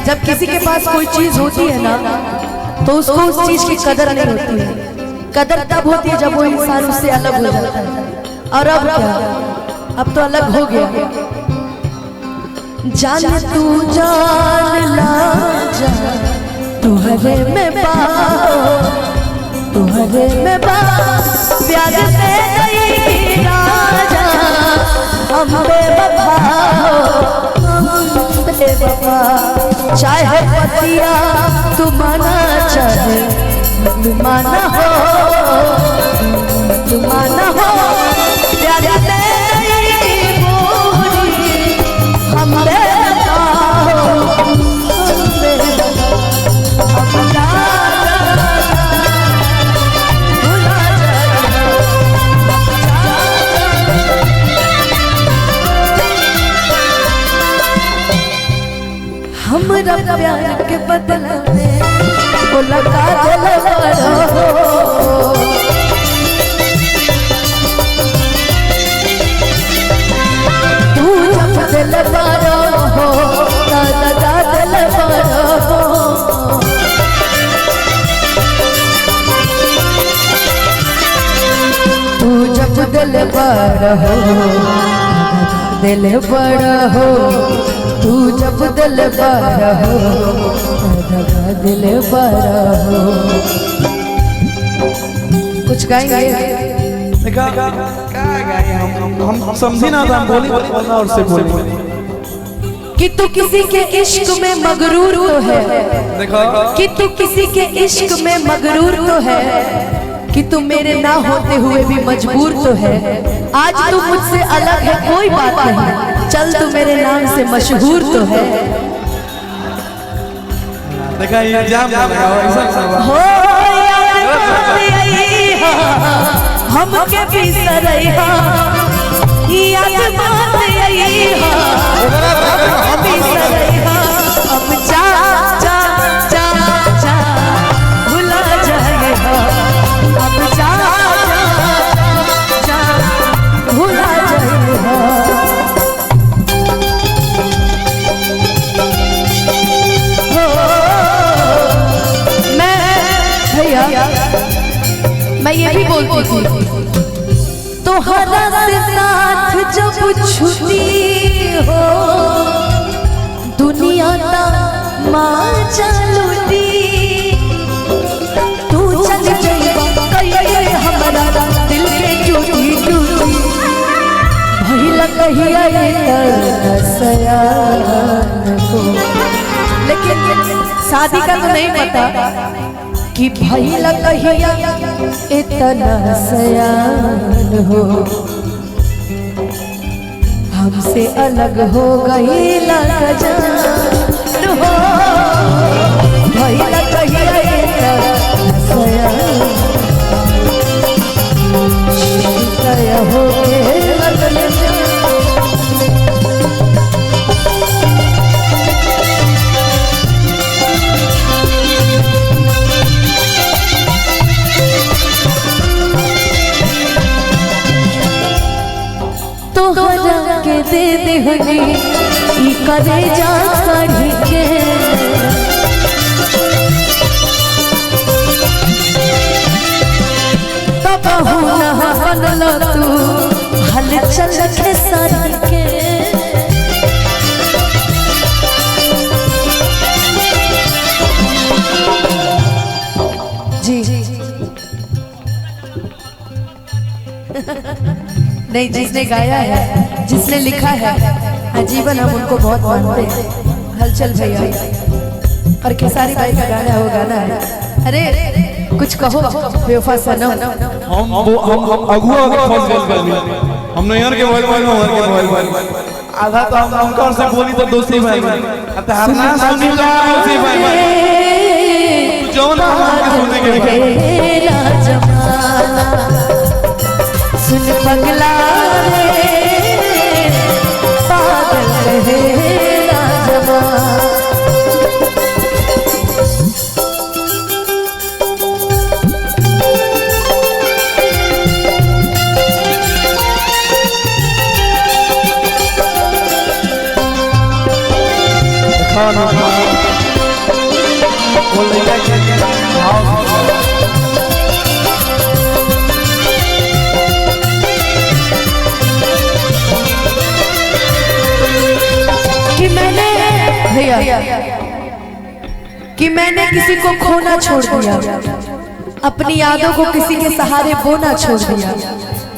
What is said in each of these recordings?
जब किसी के पास कोई चीज होती है ना तो उसको उस चीज की कदर नहीं होती है। कदर तब होती है जब वो इंसान उससे अलग हो जाता है। और अब क्या, अब तो अलग हो गया। जान तू जान ला जा तुहरे में बाहो, तुहरे में बा प्यार से नहीं राजा, हम बेवफा हो, हम बेवफा। चाहे पतिया तू माना चाहे तू माना हो, तू माना हो, प्यार से नहीं बोली हम बेवफा हो, हम बेवफा। अब जा भुला जा, हमरा प्यार के बदला में बोला का दिल हो। तू जब दिल बारो हो, दादा दिल बारो हो। तू जब दिल बारो हो, दिल बड़ा हो। तू जब दिल बड़ा हो, दादा दिल बड़ा हो। कुछ गाएंगे? देखा क्या गाएं हम समझी ना था, बोली बोलना और से बोली कि तू किसी के इश्क में मगरूर तो है। देखा कि तू किसी के इश्क में मगरूर तो है, कि तू मेरे ना होते हुए भी मजबूर तो है। आज तू मुझसे अलग है कोई बात नहीं, चल तू मेरे नाम से मशहूर तो है। देखा ये जाम ऐसा हो हम के बिसरैहा, याद मत अइहा, बिसरैहा। अब जा जा जा जा भुला जाइहा, अब जा जा जा भुला जाइहा। हो मैं भैया मैं ये भी बोलती थी, तोहरा से साथ जब छुट्टी हो, दुनिया ता माँ लुटी। तू चल जइबा कहिए हमरा दिल के टूटी टूटी, भइला कहिया सयान को। लेकिन शादी का तो नहीं पता कि भइला कहिया इतना सयान हो, हमसे अलग हो गई जान हो। भइला कहिया इतना सयान हो के तोहरा के दे देहनी ई करे जा कढ़ी के। तबहु ना बनल तू हलचल के सारी के। जी नहीं, जिसने गाया है, जिसने लिखा है, आजीवन हम उनको बहुत मानते हैं, हलचल भैया। और खेसारी भाई का गाना है, वो गाना है। अरे कुछ कहो बेवफा सनम। हम अगुआ के फंस गए, हम नैहर के मोबाइल में हर के मोबाइल आधा तो हम उनका से बोली तो दोस्ती भाई अब ना सुनी तो दोस्ती भाई जौन हम सुनने के जमाना। सुन पगला रे पागल रहे जमाना। अनुपमा वो लड़का के भाव कि मैंने भैया कि मैंने किसी को खोना छोड़ दिया, अपनी यादों को किसी के सहारे बोना छोड़ दिया।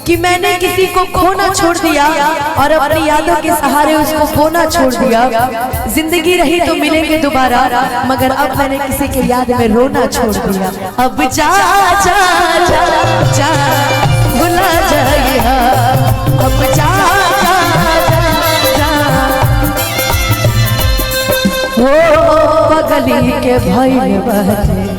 कि मैंने किसी को खोना छोड़ दिया और अपनी यादों के सहारे उसको बोना छोड़ दिया। जिंदगी रही तो मिलेंगे दोबारा, मगर अब मैंने किसी के याद में रोना छोड़ दिया। अब जा जा जा जा भुला जाइए, अब जा जा जा जा ओ पगली के भइल बाटे।